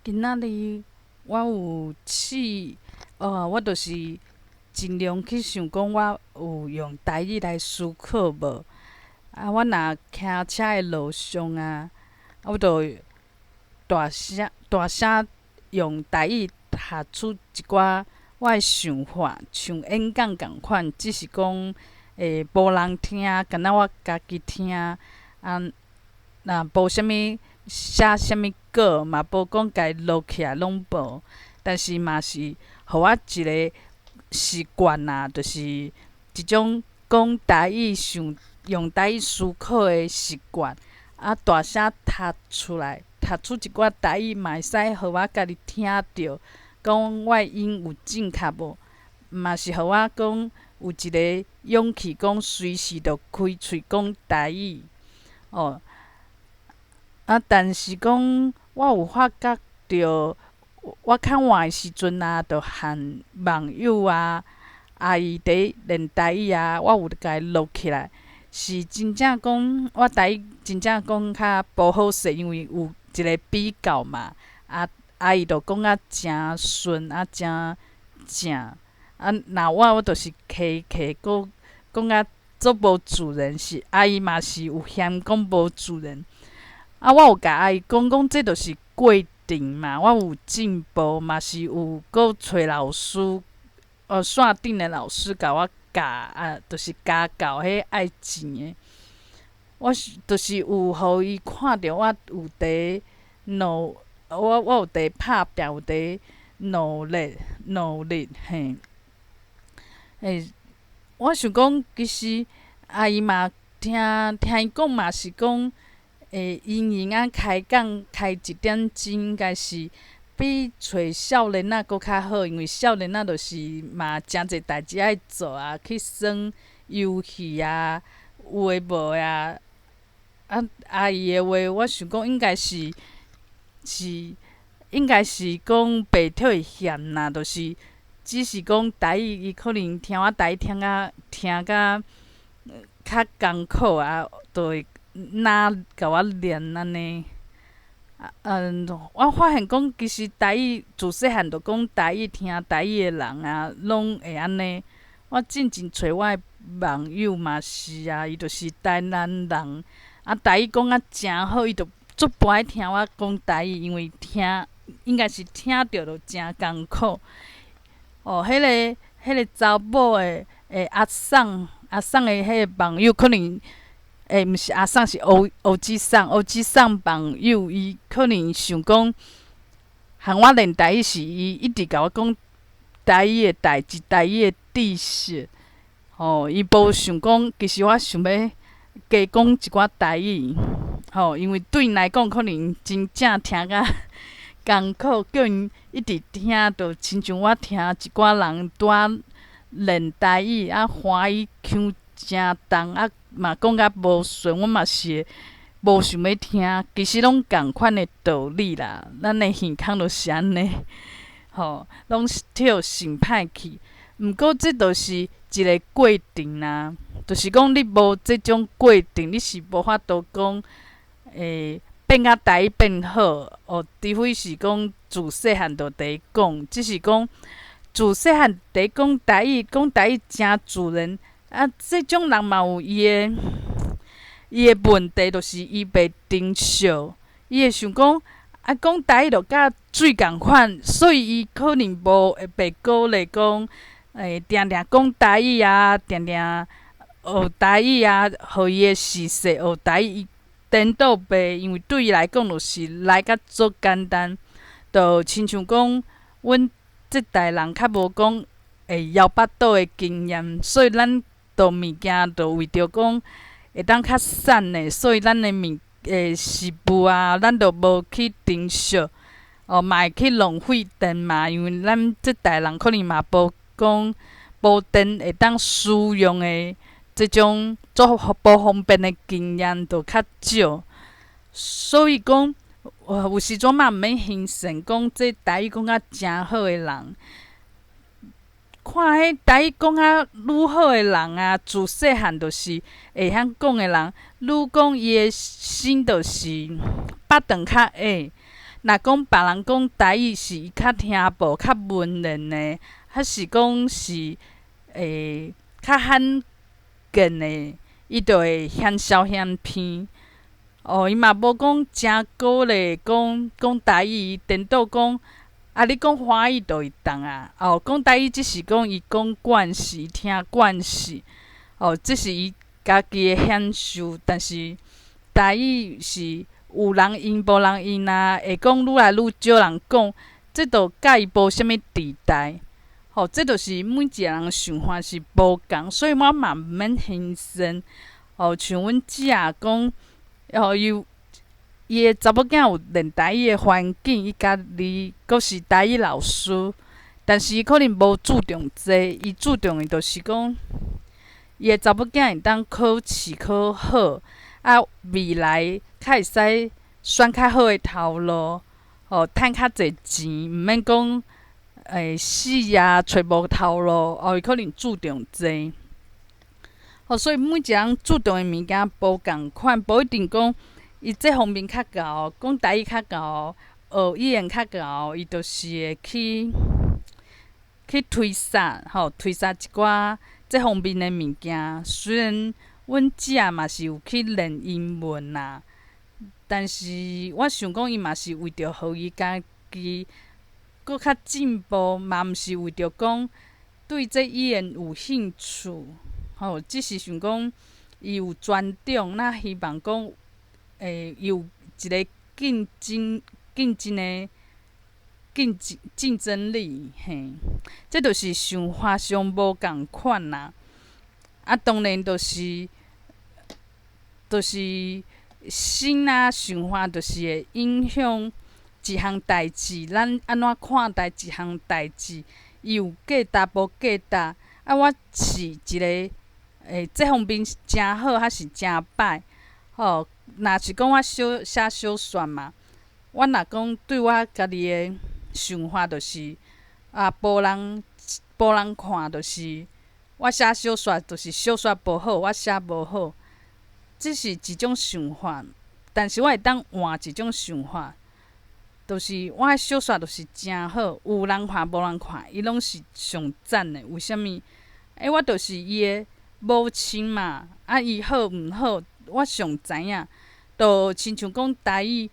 今仔日我有試，我就是盡量去想講，我有用台語來思考無？啊，我若騎車的路上啊，我就大聲大聲用台語讀出一寡我的想法，像演講仝款，只是講無人聽，干焦我家己聽。啊，若無啥物寫啥物稿，嘛無講共伊錄起來攏無，但是嘛是予我一个習慣啊，就是一種講台語想用台語思考的習慣。啊，大聲讀出來，讀出一寡台語嘛會使予我家己聽著，講我的音有正確無？嘛是予我講有一个勇氣，講隨時就開喙講台語。哦，啊，但是講我有發覺著，我較晚的時陣啊，就和網友啊、阿姨佇練台語啊，我有共伊錄起來，是真正講我台語真正講較無好勢，因為有一个比較嘛。啊，阿姨就講甲誠順啊，誠正。啊，若我我就是客客閣講甲足無自然，是阿姨嘛是有嫌講無自然。啊，我有共阿姨講講，這就是過程嘛，我有進步，嘛是有閣揣老師，線頂的老師共我教啊，就是家教彼愛錢的。我是就是有予伊看著我有佇努，我有佇拍拚，有佇努力努力嘿。我想講，其實阿姨嘛聽聽伊講嘛是講，閒閒仔開講開一點鐘，應該是比揣少年仔閣較好，因為少年仔就是嘛誠濟代誌愛做啊，去耍遊戲啊，有的無的啊。啊，阿姨的話，我想講應該是是應該是講袂予伊嫌啦，就是只是講台語，伊可能聽我台語聽甲聽甲較艱苦啊，就會若共我念按呢。我發現講其實台語自細漢就講台語、聽台語的人啊，攏會按呢。我進前揣我的網友嘛是啊，伊就是台南人，啊台語講甲誠好，伊就足無愛聽我講台語，因為聽應該是聽著就誠艱苦。哦，彼個查某的阿桑阿桑的彼个網友可能，毋是阿桑，是烏烏姊桑，烏姊桑網友，伊可能想講，和我練台語時，伊一直共我講台語的代誌、台語的知識。吼，伊無想講，其實我想欲加講一寡台語，吼，因為對𪜶來講，可能真正聽甲艱苦，叫𪜶一直聽，就親像我聽一寡人拄仔練台語，啊歡喜腔誠重，啊嘛講甲無順，我嘛是無想欲聽。其實攏仝款的道理啦，咱的耳孔就是按呢，吼，攏是聽性歹去。毋過這就是一个過程啦，就是講你無這種過程，你是無法度講變甲台語變好。哦，除非是講自細漢就佇講，只是講自細漢佇講台語，講台語誠自然。啊，這種人嘛有伊的問題，就是伊袂成熟，伊會想講啊，講台語就佮水仝款，所以伊可能無會被鼓勵講，定定講台語啊，定定學台語啊，予伊的時勢學台語，伊顛倒袂，因為對伊來講就是來甲足簡單，就親像講，阮這代人較無講會枵腹肚的經驗，所以咱做物件就為著講會當較省的，所以咱的物食物啊，咱就無去珍惜，哦，嘛會去浪費電嘛，因為咱這代人可能嘛無講無電會當使用的這種足無方便的經驗就較少，所以講有時陣嘛毋免欣羨講這台語講甲誠好的人。看彼台語講甲愈好的人啊，自細漢就是會曉講的人，愈講伊的心就是腹腸較硬。若講別人講台語是伊較聽無、較文練的，還是講是較罕見的，伊就會嫌潲嫌偏。哦，伊嘛無講誠鼓勵講講台語，伊顛倒講啊，你講華語就會當啊。哦，講台語只是講伊講慣勢，聽慣勢。哦，這是伊家己的享受，但是台語是有人用無人用啊，會講愈來愈少人講，這就佮伊無啥物佇代。吼，這就是每一个人想法是無仝，所以我嘛毋免輕信。哦，像阮姐講，哦，伊有伊的查某囝有練台語的環境，伊家己閣是台語老師，但是伊可能無注重這個，伊注重的就是講，伊的查某囝會當考試考好，啊，未來較會使選較好的頭路，吼，趁較濟錢，毋免講死啊，揣無頭路，哦，伊可能注重這個。吼，所以每一个人注重的物件無仝款，無一定講伊這方面較𠢕，講台語較𠢕，學語言較𠢕，伊就是會去推捒，吼，推捒一寡這方面的物件。雖然阮姐嘛是有去練英文啦，但是我想講伊嘛是為著予伊家己閣較進步，嘛毋是為著講對這語言有興趣，吼，只是想講伊有專長，那希望講伊有一個競爭的競爭力，嘿，這就是想法上無仝款啦。啊，當然就是心啊想法，就是會影響一項代誌，咱按怎看待一項代誌，伊有價值無價值？啊，我是一個這方面誠好，還是誠歹？吼，若是講我小寫小說嘛，我若講對我家己的想法，就是啊，無人看，就是我寫小說，就是小說無好，我寫無好，這是一種想法。但是我會當換一種想法，就是我的小說就是誠好，有人看無人看，伊攏是上讚的。為啥物？我就是伊的母親嘛，啊，伊好毋好，我上知影。就親像講台語，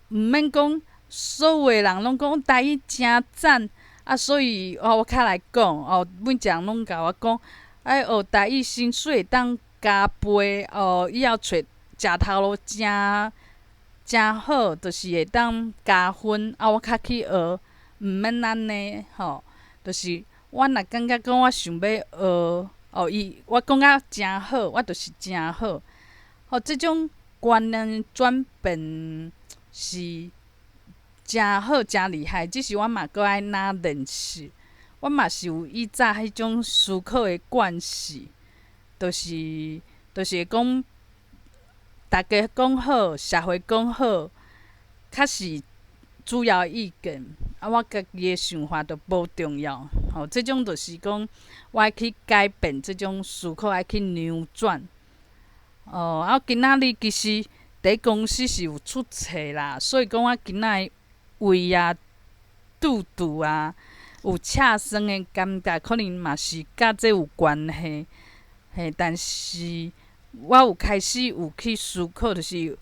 毋免講所有的人攏講台語誠讚，啊，所以哦，我較來講哦，每一个人攏共我講，愛學台語薪水會當加倍哦，以後揣食頭路誠誠好，就是會當加分，啊，我較去學，毋免按呢吼，就是我若感覺講我想欲學，哦，伊我講甲誠好，我就是誠好，吼，這種觀念轉變是誠好、誠厲害，只是我嘛閣愛若練習，我嘛是有以早彼種思考的慣勢，就是會講，大家講好，社會講好，較是主要的意見，啊，我家己的想法就無重要，吼，這種就是講我愛去改變這種思考，愛去扭轉。哦，啊，今仔日其實佇公司是有出錯啦，所以講我今仔胃啊、肚肚啊有赤酸的感覺，可能嘛是佮這有關係。嘿，但是我有開始有去思考，就是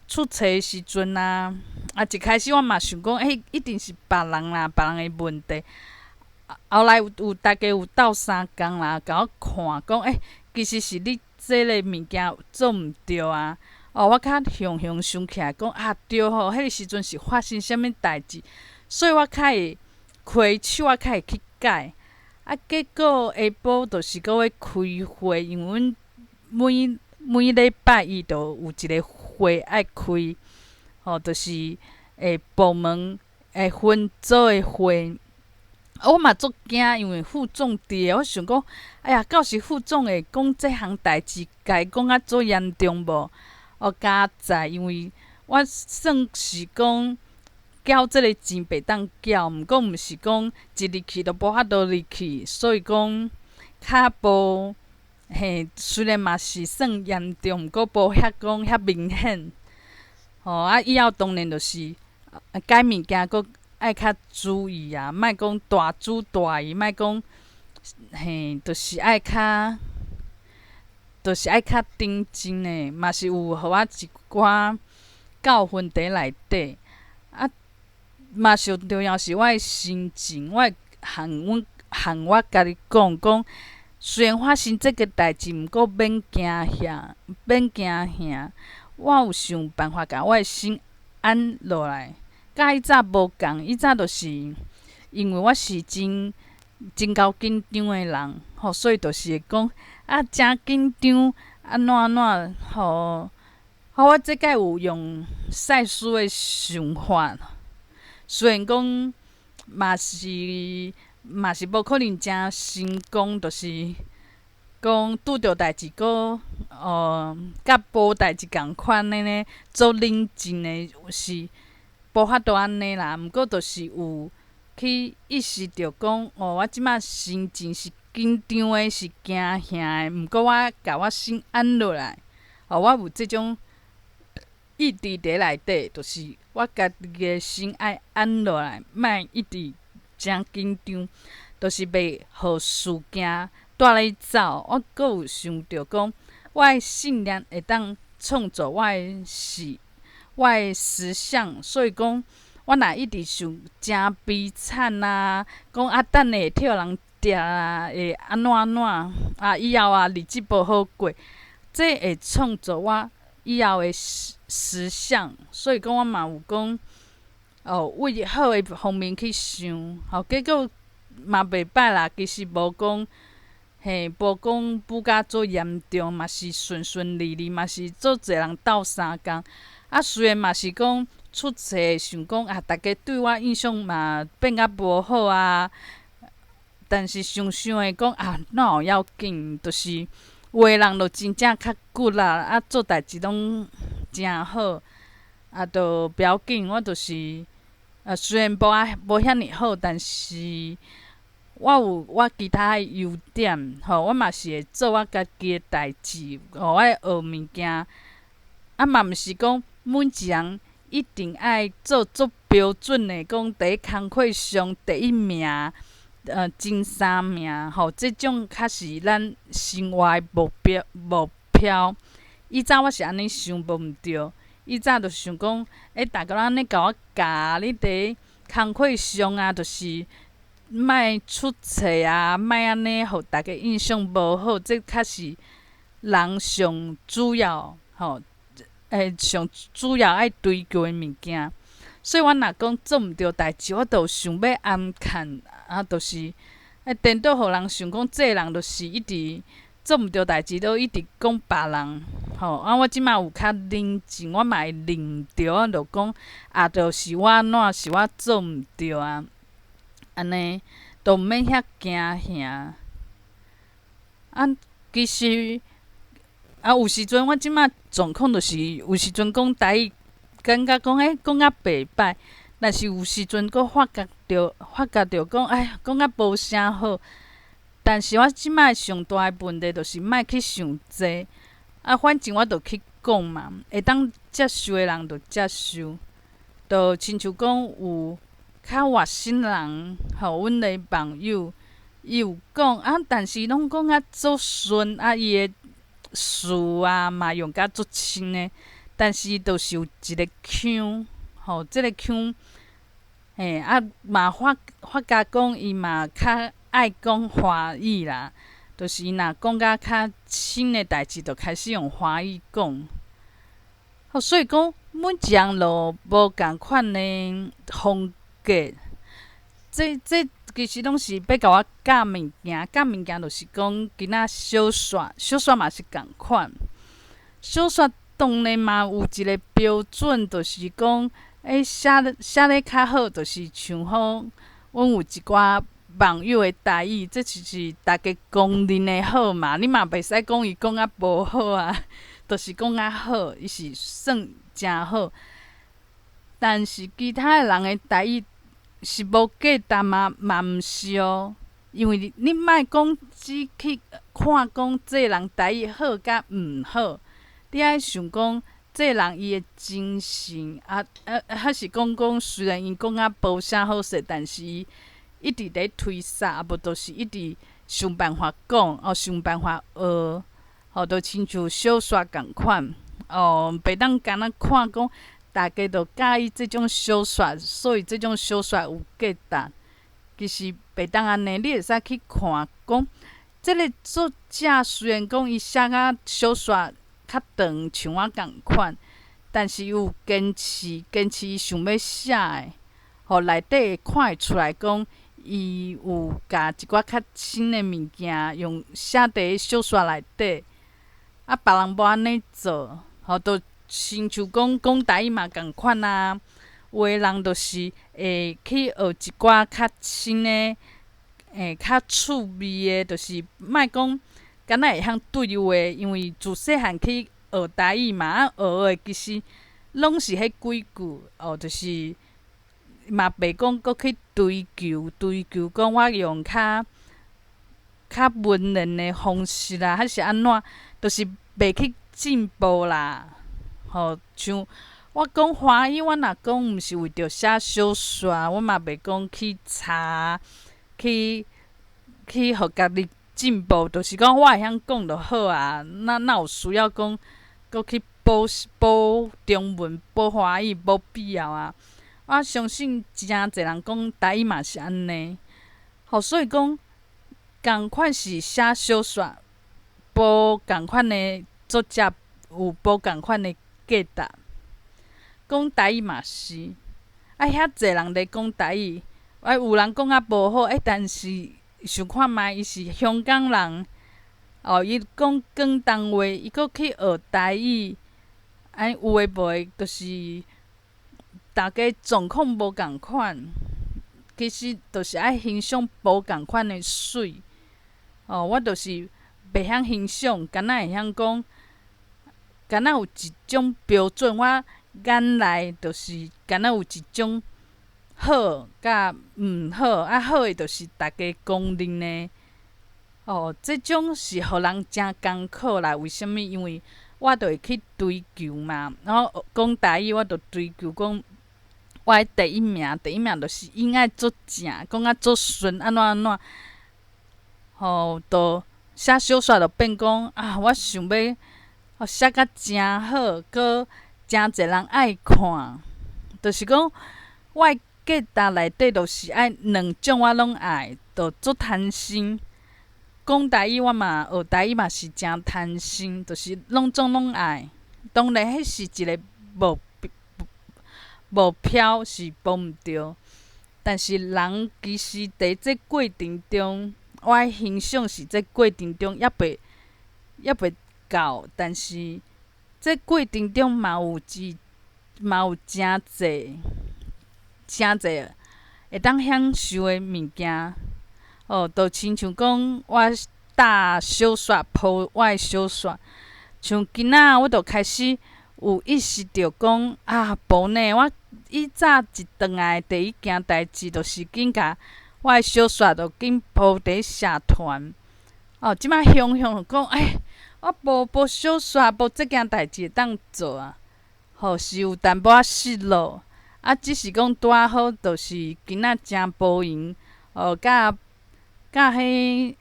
出錯的時陣啊，啊，一開始我嘛想講，欸，一定是別人啦，別人的問題。後來有大家有鬥相共啦，共我看講，欸，其實是你這个物件做毋對啊。哦，我較雄雄想起來講，啊，對吼，彼个時陣是發生啥物代誌，所以我較會開手，我較會去改。啊，結果下晡就是閣欲開會，因為阮每每禮拜伊就有一个會愛開，吼，就是部門分組的會。我嘛足驚，因為副總佇，我想講，哎呀，到時副總會講這項代誌，共伊講甲足嚴重無？哦，佳哉，因為我算是講繳這个錢袂當繳，毋過毋是講一入去就無法度入去，所以講較無嘿，雖然嘛是算嚴重，毋過無遐講遐明顯。吼，啊，以後當然就是改物件閣愛較注意啊，莫講大主大意，莫講嘿，就是愛較，就是愛較認真的，嘛是有予我一寡教訓佇內底。啊，嘛上重要是我的心情，我會向阮向我家己講講，雖然發生這個代誌，毋過免驚嚇，免驚嚇。我有想辦法共我的心安落來。佮以早無仝，以早就是因為我是真真𠢕緊張的人，吼，所以就是會講啊，誠緊張，按怎按怎吼。吼，我這擺有用賽斯的想法，雖然講嘛是無可能誠成功，就是講拄著代誌，閣哦，佮無代誌仝款的呢，做冷靜的是無法度按呢啦。毋過就是有去意識著講，哦，我這馬心情是緊張的，是驚嚇的，毋過我共我心按落來，哦，我有這種意志佇內底，就是我家己的心愛按落來，莫一直誠緊張，就是袂予事件帶咧走。我閣有想著講，我的信念會當創造我的事，我的實相，所以講，我若一直想誠悲慘啊，講啊等下會予人掠啊，會按怎按怎啊，以後啊日子無好過，這會創造我以後的實相。所以講，我嘛有講，哦，為好的方面去想，吼，結果嘛袂䆀啦。其實無講，嘿，無講舞甲足嚴重，嘛是順順利利，嘛是足濟人鬥相共。啊，雖然嘛是講出錯，想講啊，逐家對我印象嘛變較無好啊。但是想想會講啊，哪有要緊？就是有的人就真正較骨力，啊，做代誌攏誠好，啊，就不要緊。我就是啊，雖然無啊無遐爾好，但是我有我其他的優點，吼，我嘛是會做我家己的代誌，吼，我會學物件。啊，嘛毋是講每一人一定愛做足標準的，講佇工課上第一名，前三名，吼，這種較是咱生活的目標。以早我是按呢想，無毋對。以早就想講，欸，逐家攏按呢共我教，你佇工課上啊，就是莫出錯啊，莫按呢，予逐家印象無好，這較是人上主要，吼，欸，上主要愛追求的物件。所以我若講做毋對代誌，我就想欲暗崁，啊，就是欸，顛倒予人想講，這个人就是一直做毋對代誌，都一直講別人，吼。啊，我這馬有較冷靜，我嘛會認著，我就講啊，就是我按怎是我做毋對啊，按呢都毋免遐驚嚇。啊，其實啊，有時陣我這馬狀況就是有時陣講台語，感覺講欸講較袂䆀，但是有時陣閣發覺著講哎呀，講較無啥好。但是我這擺上大的問題就是莫去想濟，啊，反正我就去講嘛，會當接受的人就接受，就親像講有較熱心人，吼，阮的網友，伊有講啊，但是攏講較足順，啊，伊的詞啊嘛用甲足深的，但是就是有一个腔，吼，這个腔，嘿，啊嘛發覺講伊嘛較愛講華語啦，就是伊若講甲較深的代誌，就開始用華語講。吼，所以講每一人都無仝款的風格，這其實攏是欲共我教物件，教物件就是講今仔小說，小說嘛是仝款。小說當然嘛有一個標準，就是講，欸，寫咧較好，就是像好，阮有一寡網友的台語，這就是逐家公認的好嘛。你嘛袂使講伊講較無好啊，就是講較好，伊是算誠好。但是其他的人的台語是無價值嗎？嘛毋是哦，因為你莫講只去看講這個人台語好佮毋好，你愛想講這人伊的精神啊啊，還是講講雖然伊講甲無啥好勢，但是伊一直佇推捒，啊無就是一直想辦法講，哦，想辦法學，吼，就親像小說仝款，哦，袂當干焦看講，大家都佮意這種小說，所以這種小說有價值。其實袂當按呢，你會使去看講，這个作者雖然講伊寫甲小說較長，像我仝款，但是伊有堅持，堅持伊想欲寫的，予內底會看會出來講，伊有共一寡較新的物件用寫佇小說內底，啊，別人無按呢做，吼，就親像講講台語嘛仝款啊。有的人就是會去學一寡較新的、會較趣味的，就是莫講敢若會曉對話，因為自細漢去學台語嘛，啊學的其實攏是彼幾句，哦，就是嘛袂講閣去追求追求講我用較較文言的方式啦，還是按怎，就是袂去進步啦，吼，像我講華語，我若講毋是為著寫小說，我嘛袂講去查，去去予家己進步，就是講我會曉講就好啊。哪哪有需要講閣去補補中文、補華語，無必要啊。我相信誠濟人講台語嘛是按呢，吼，所以講仝款是寫小說，無仝款的作者有無仝款的價值。講台語嘛是，啊遐濟人咧講台語，啊有人講較無好，欸，但是想看覓，伊是香港人，哦，伊講廣東話，伊閣去學台語，按有的無的，就是大家狀況無仝款，其實就是愛欣賞無仝款的媠。哦，我就是袂曉欣賞，敢若會曉講，敢若有一種標準，我眼內就是敢若有一種好佮毋好，啊好的就是大家公認的。哦，這種是予人誠艱苦啦。為啥物？因為我就會去追求嘛。然後講台語，我就追求講我愛第一名，第一名就是應該足正，講甲足順，按怎按怎。吼，就寫小說就變講啊，我想欲寫甲誠好，閣誠濟人愛看，就是講我的價值內底就是愛兩種我攏愛，就足貪心。講台語我嘛學台語嘛是誠貪心，就是攏總攏愛。當然，彼是一个目目標是無毋對，但是人其實佇這過程中，我的欣賞是這過程中猶未猶未到，但是這過程中嘛有一嘛有誠濟誠濟會當享受的物件，哦，就親像講我搭小說鋪我的小說，像今仔我就開始有意識著講啊，無呢，我以早一轉來第一件代誌，就是緊共我的小說就緊鋪佇社團，哦，這擺雄雄講，欸，我無無小說，無這件代誌會當做啊，吼，是有淡薄仔失落，啊，只是講拄仔好，就是今仔誠無閒，哦，佮佮彼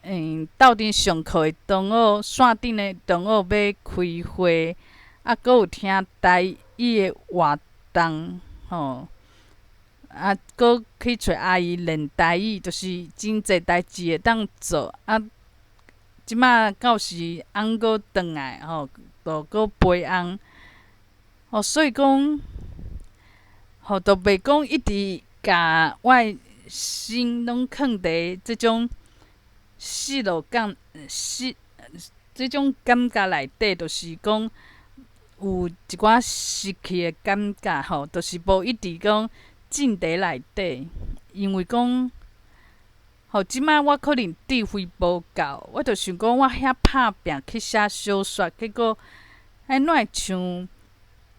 鬥陣上課的同學，線頂的同學欲開會，啊，閣有聽台語的活動，吼，啊，閣去揣阿姨練台語，就是真濟代誌會當做，啊。這馬到時翁閣轉來吼，就閣陪翁，吼，所以講，吼，就袂講一直共我的心攏囥佇這種失落感、失這種感覺內底，就是講有一寡失去的感覺吼，就是無一直講浸佇內底，因為講。吼，這馬我可能智慧無夠，我就想講我遐拍拚去寫小說，結果按怎會像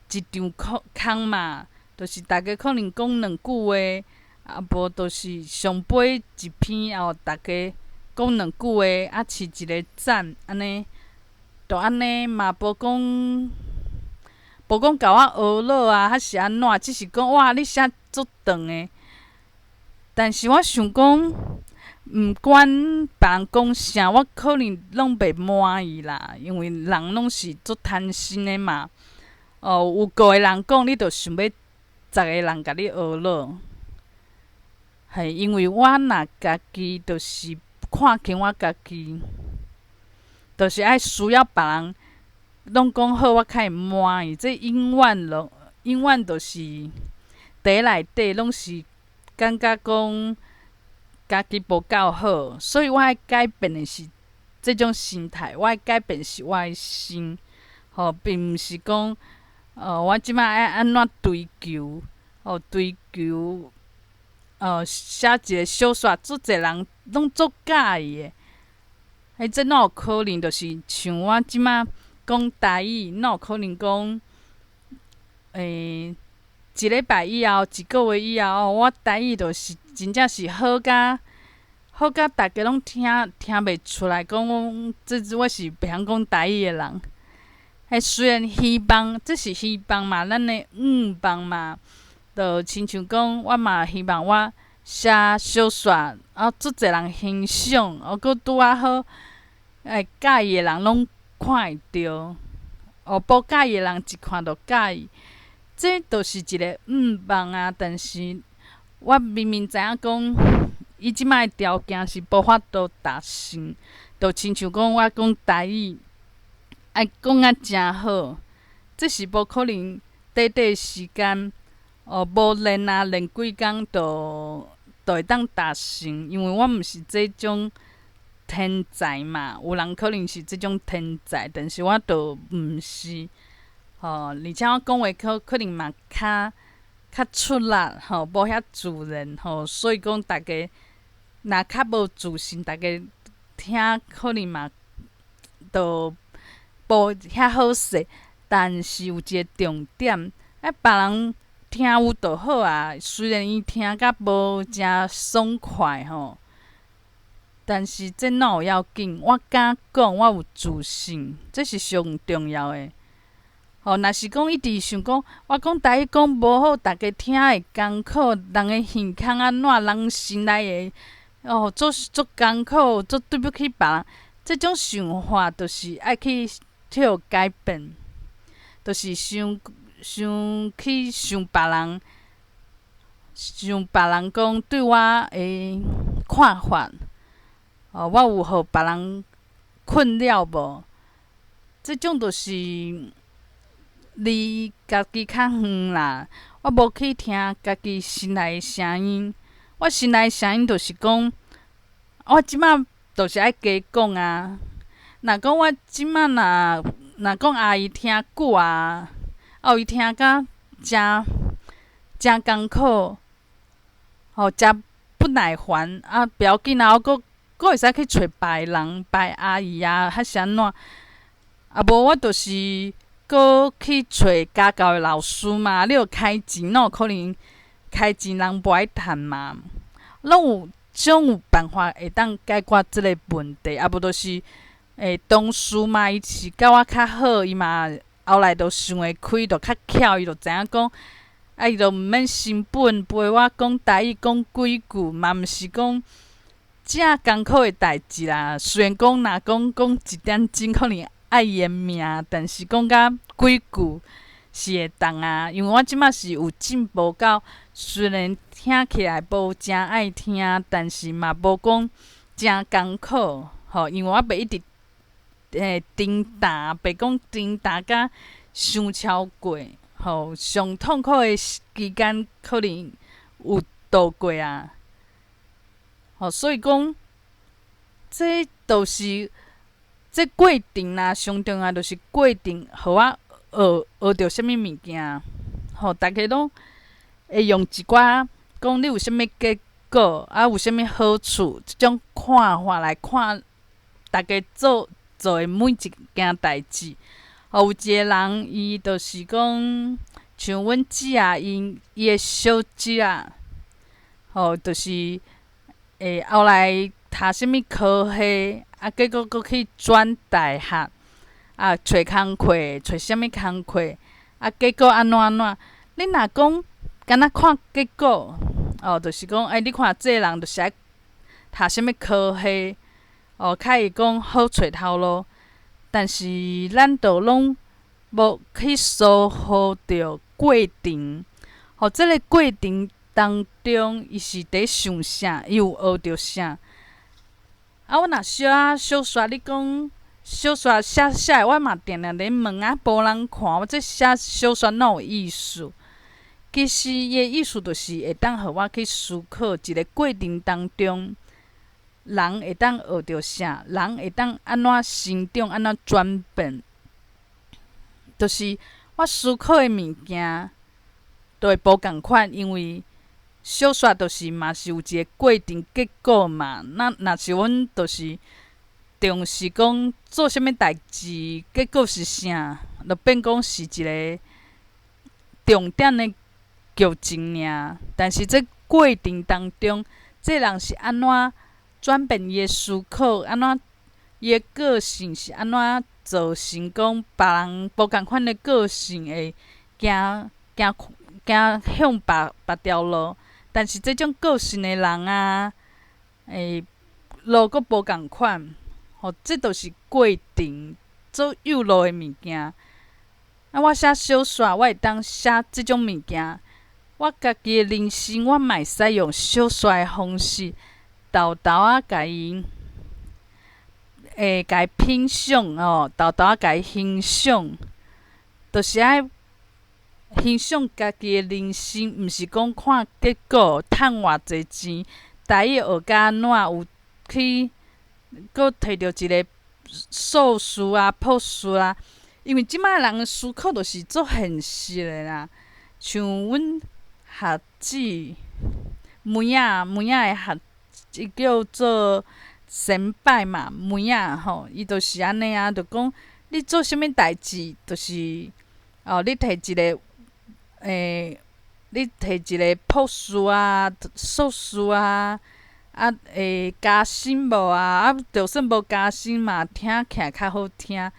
一場空空嘛？就是大家可能講兩句話，啊無就是上尾一篇哦，大家講兩句話，啊揤一个讚，按呢，就按呢嘛無講，無講共我呵咾啊，還是按怎，只是講哇，你寫足長的。但是我想講，毋管別人講啥，我可能攏袂滿意啦，因為人攏是足貪心的嘛。哦，有五個人講，你就想欲十個人共你呵咾。係因為我若家己就是看輕我家己，就是愛需要別人攏講好，我較會滿意。這永遠攏永遠就是佇內底攏是感覺講家己無夠好，所以我愛改變的是這種心態，我愛改變是我的心，吼，並毋是講，我這擺愛按怎追求，吼，追求，寫一個小說，足濟人攏足佮意的。彼這哪有可能？就是像我這擺講台語，哪有可能講，一禮拜以後，一個月以後，我台語就是真正是好甲好甲，逐家攏聽聽袂出來，講這我是袂曉講台語的人。彼雖然希望，這是希望嘛，咱的願望嘛，就親像講，我嘛希望我寫小說，啊，足濟人欣賞，啊，閣拄仔好，會佮意的人攏看會著，哦，無佮意的人一看就佮意，這就是一個願望啊。但是我明明知影講，伊這擺的條件是無法度達成，就親像講我講台語。愛講甲誠好，這是無可能。短短時間，哦，無練啊，練幾工就就會當達成。因為我毋是這種天才嘛，有人可能是這種天才，但是我就毋是。吼，而且我講話可可能嘛較較出力，吼，無遐自然，吼，所以講逐家若較無自信，逐家聽可能嘛就無遐好勢，但是有一個重點，啊，別人聽有就好啊。雖然伊聽甲無誠爽快吼，但是這哪有要緊？我敢講，我有自信，這是上重要的。吼，若是講一直想講，我講台語講無好，逐家聽會艱苦，人的耳孔按怎，人心內會哦，足足艱苦，足對不起別人。這種想法就是愛去去予改變，就是想想去想別人，想別人講對我的看法，哦，我有予別人困擾無？這種就是離家己較遠啦。我無去聽家己心內的聲音，我心內的聲音就是講，我這擺就是愛加講啊。若講我這擺若若講阿姨聽久啊，哦，伊聽甲誠誠艱苦，吼，誠不耐煩啊，不要緊啊，我閣閣會使去揣別人、別阿姨啊，還是按怎？啊，無我就是閣去揣家教的老師嘛。你著開錢，哪有可能開錢人無愛趁嘛？攏有總有辦法會當解決這個問題，啊無就是。同事嘛，伊是佮我較好，伊嘛後來就想會開，就較巧，伊就知影講，啊，伊就毋免成本陪我講台語講幾句，嘛毋是講遮艱苦的代誌啦。雖然講若講講一點鐘可能愛伊的命，但是講甲幾句是會當啊。因為我這擺是有進步到，雖然聽起來無誠愛聽，但是嘛無講誠艱苦，吼，因為我袂一直。停呾，袂講停呾甲傷超過，吼，上痛苦的期間可能有度過啊，吼，所以講，這就是這過程啦，上重要就是過程，予我學學著啥物物件，吼，逐家攏會用一寡講你有啥物結果，啊，有啥物好處，這種看法來看，逐家做。做的每一件代誌，吼，有一個人，伊就是講，像阮姊仔，𪜶伊的小姊仔，吼，就是後來讀啥物科系，啊，結果閣去轉大學，啊，揣工課，揣啥物工課，啊，結果按怎按怎？你若講敢若看結果，哦，就是講，欸，你看這个人就是愛讀啥物科系，哦，較會講好揣頭路。但是咱都攏無去疏忽著過程，予這个過程當中，伊是佇想啥，伊有學著啥？啊，我若小仔小說，你講小說寫寫，我嘛定定咧問啊，無人看，我這寫小說哪有意思？其實伊的意思就是會當予我去思考一个過程當中，人會當學著啥？人會當按怎成長？按怎轉變？就是我思考的物件，都會無仝款，因為小說就是嘛是有一个過程結果嘛。那若是阮就是重視講做啥物代誌，結果是啥，就變講是一个重點的劇情爾。但是這過程當中，這人是按怎轉變伊的思考，按怎伊的個性是按怎造成講別人無仝款的個性會行行行向別別條路，但是這種個性的人啊，會路閣無仝款，吼，這就是過程做誘路的物件。啊，我寫小說，我會當寫這種物件。我家己的人生，我嘛會使用小說的方式，沓沓仔共伊，會共伊品賞哦，沓沓仔共伊欣賞，就是愛欣賞家己的人生，毋是講看結果，趁偌濟錢，台語學甲按怎，有去閣提著一个碩士啊、博士啊，因為這擺人的思考就是足現實的啦，像阮學姊梅仔梅仔的學姊叫做先輩嘛，梅仔吼，伊就是按呢啊，就講你做啥物代誌，就是哦，你提一个欸，你提一个博士啊、碩士啊，啊會加薪無啊？啊，就算無加薪嘛，聽起來較好聽。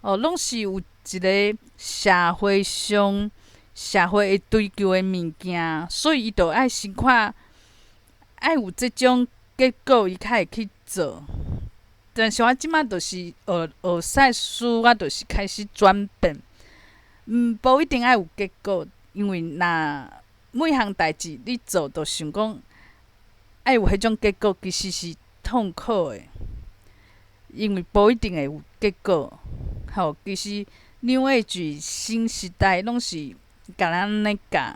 哦，攏是有一个社會上社會會追求的物件，所以伊就愛先看，愛有這種結果，伊較會去做。但是我這擺就是學學賽書，我就是開始轉變，無一定愛有結果，因為若每項代誌你做，就想講愛有彼種結果，其實是痛苦的，因為無一定會有結果。吼，其實 New Age 新時代攏是共咱按呢教，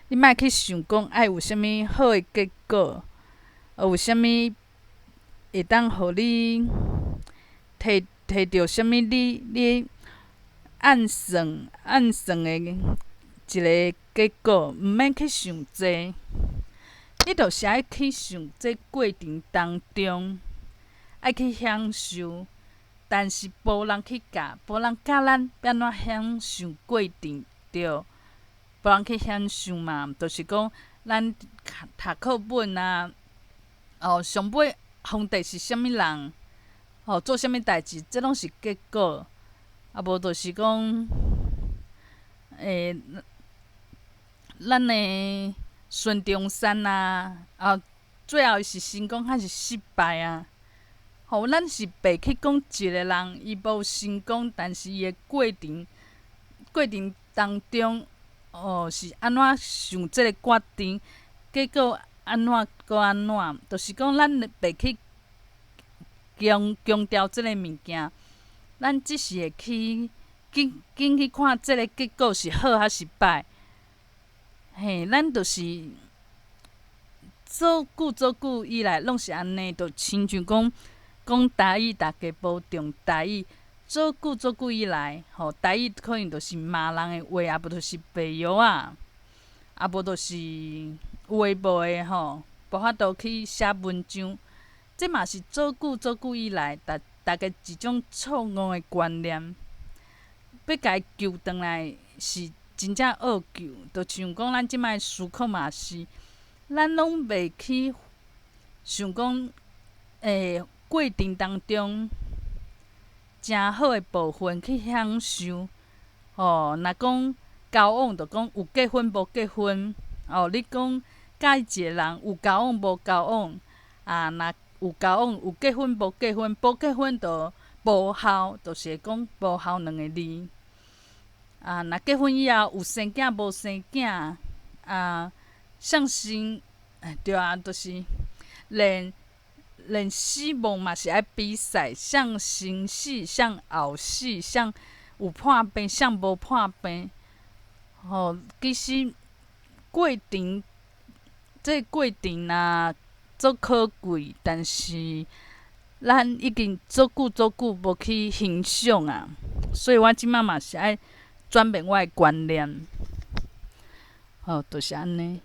你莫去想講愛有啥物好的結果，有啥物會當予你提提著啥物你你按算按算的一个結果，毋免去想這，你就是愛去想這過程當中，愛去享受。但是無人去教，無人教咱欲按怎享受過程，對，無人去享受嘛，就是講咱讀課本啊，哦，上尾皇帝是啥物人，哦，做啥物代誌，這攏是結果，啊無就是講，欸，咱的孫中山啊，啊，最後伊是成功還是失敗啊？吼，咱是袂去講一个人伊無成功，但是伊的過程過程當中，哦，是按怎想這个決定，結果按怎閣按怎，就是講咱袂去強強調這个物件，咱只是會去緊緊去看這个結果是好還是歹。嘿，咱就是做久做久以來，攏是按呢，就親像講。講台語，逐家無重台語。做久做久以來，吼，台語可能就是罵人的話，啊無就是白藥仔，啊無就是有的無的吼，無法度去寫文章。這嘛是做久做久以來，逐逐家一種錯誤的觀念。欲共伊糾轉來是真正僫救，就像講咱這擺思考嘛是，咱攏袂去想講，欸，過程當中，誠好的部分去享受，吼，吼，若講交往，就講有結婚無結婚。哦，你講佮意一個人有交往無交往？啊，若有交往，有結婚無結婚？無結婚就無效，就是會講無效兩个字。啊，若結婚以後有生囝無生囝？啊，誰先，對啊，就是連死亡嘛是愛比賽，誰先死，誰後死，誰有破病，誰無破病。吼，其實過程，這個過程啊，足可貴，但是咱已經足久足久無去欣賞啊，所以我這擺嘛是愛轉變我的觀念。好，就是按呢。